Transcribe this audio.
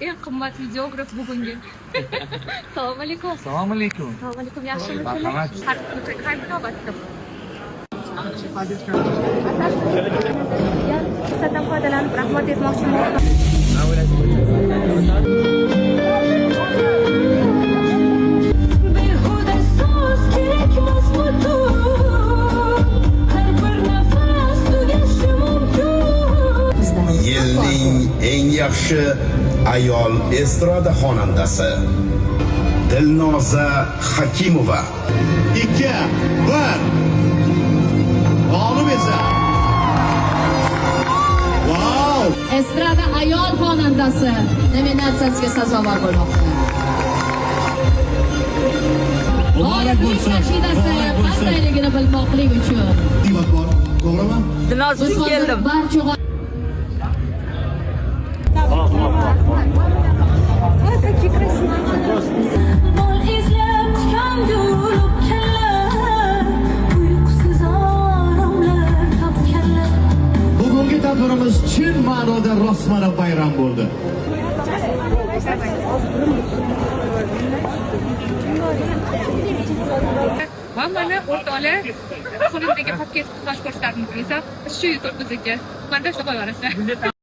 Eng qimmat videograf bugungi. Assalomu alaykum. Assalomu alaykum. Assalomu alaykum, yaxshimisizlar? Marhamat. Har navbatda. Fursatdan foydalanib rahmat aytmoqchiman. Behuda so'z kerakmas butun. Har bir nafas tugashi mumkin. Yilning eng yaxshi ayol estrada xonandasi Dilnoza Hakimova. 2, 1. G'olib esa. Vau! Estrada ayol xonandasi nominatsiyasiga sazovor bo'lmoqda. Muborak G'oliblik bo'lsin. mashinasi Muborak bo'lsin. qandayligini bilmoqlik uchun Taqdimot bor, to'g'rimi? Dilnoz biz uchun hozir keldim. barcha Ой, какие красивые. Bol izlab tikan gul o'pganlar, uyqusiz oromlar topganlar. Bugungi tadbirimiz chin ma'noda rostmana bayram bo'ldi. Va mana o'rtoqlar, qo'limdagi paket tosh ko'rsatdim desam, shu YouTube bizniki. Montajda qo'yib yuborasizlar.